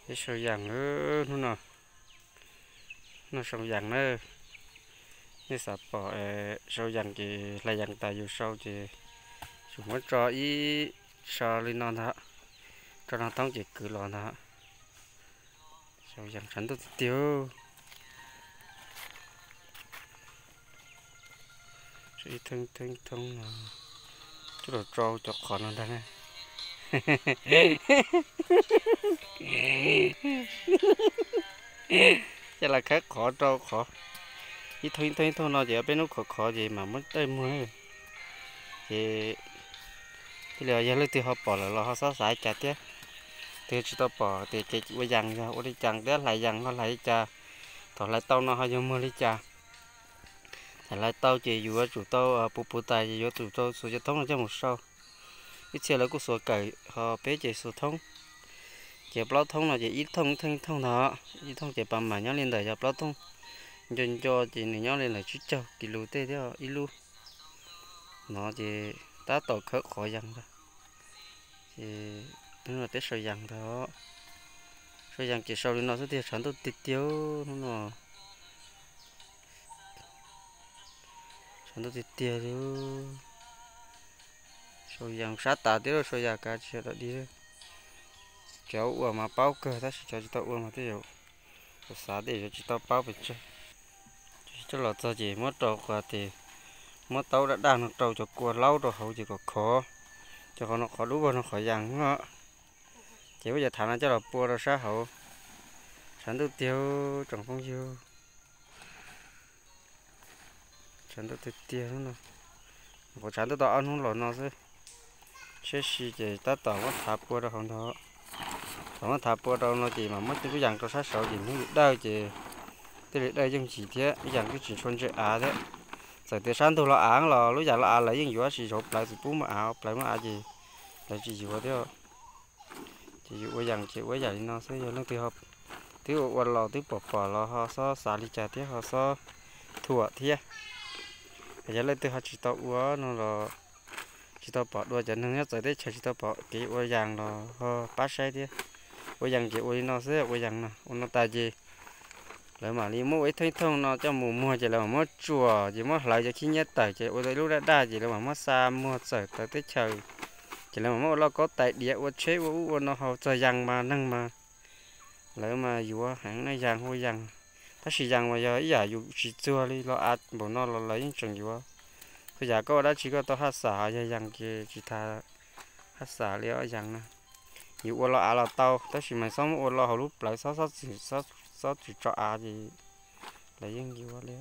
Peb sau yas lawm hnub no, hnub no sau yas na. Nej xav pom sau yas ces hlais yas tas yus sau ces yus muab tso ib so li no ntag, tso no thoob ces kwv los ntag. Sau yas tshav ntuj tiag tiag. Ib thoob ib thoob no, coj los rau cov qhov no ntag na. Ces los khawb qhov rau qhov, ib thoob ib thoob ib thoob no ces peb hnub khov khov ces mam muab dawj muag. Ces thiaj li yog leej twg ho pom lawm los ho xob xav li cas thiab. Tus tsis tau pom tias ces ua yas yog ua li cas thiab hlais yas ho hlais li cas, thaum hlais tau no ho yog muag li cas. Thaum hlais tau ces yus yuav tsum tau puv puv tas ces yuav tsum tau xuas cov thoob no coj mus sau. Ib txhia lawv kuj xuas kawm ho peb ces xuas thoob. Ces plaub thoob no ces ib thooj ib thooj ib thooj ntag, ib thooj ces pas mam nyob li ntawm yog plaub thooj nco nco ces nws nyob li ntawm tsib caug kis lus tej thiab ib lub. No ces tab tom khawb qhov yas ntag. Ces hnub no peb sau yas ntag, sau yas ces sau li no xwb tiag, tshav ntuj tiag tiag hnub no. Tshav ntuj tiag tiag li. Sau yas sab tas thiab, sau yas kav tsis yog dog dig. Cov ua mas paub kawg tab sis cov tsis tau ua mas tej zaum xav tej zaum tsis tau paub pes tsawg. Coj los txog ces muab rau qhov tias muab taub daj daj no rau cov kua laub rau hauv ces kom khov, cov qhov no qhov dub vog no qhov yas no. Ces muab cov thav no coj los pua rau sab hauv. Tshav ntuj tiag tsoom phooj ywg. Tshav ntuj tiag tiag no, nyuam qhuav tshav ntuj tau ob hnub los no xwb. Siab si ces tab tom muab thav pua rau hauv ntag. Thaum muab thav pua rau no ces mam muab lub yas rau sab saud ces hnub yus dawj ces thiaj li dawj yooj yim thiab, lub yas twb tsis tshua ntse av thiab. Txawm tias sab ntug los av los lub yas los av lawv yeej yuav, tab sis hauv plawv tsis pub muaj av, plawv muaj av ces lawv tsis yuav thiab. Ces yus ua yas ces ua yam li no xwb, yog leej twg twb ua ua los twb pom pom los ho xob xav li cas thiab ho xob thuam thiab. Yog leej twg ho tsis tau ua no los tsis tau pom dua, cov neeg nyob txawv teb chaws tsis tau pom kev ua yas los ho pab saib thiab. Ua yas ces ua li no xwb, ua yas no ua no tas ces lawv mam li muab ua ib thooj ib thooj no coj mus muag ces lawv mam muab tsuam ces muab hlawv cov khib nyiab tawm ces ua tau ib lub daj daj ces lawv mam muab xa muag txawm txawv teb chaws. Ces lawv mam muab ua lauj kaub tais diav, ua tsheb, ua ub ua no, hau txog yas mas neeg mas lawv mas yuav heev na, yas ua yas. Tab sis yas mas yog ib yam yus tsis txuag li, los av npaum no los lawv yeej tseem yuav. Txhua yam koj ua dab tsi koj tau haj xam, yog yas ces tsis tas haj xam li os yas na. Yus ua los av los tau tab sis mas xob muab ua los hauv lub plawv, xob txwm tso av ces lawv yeej yuav li.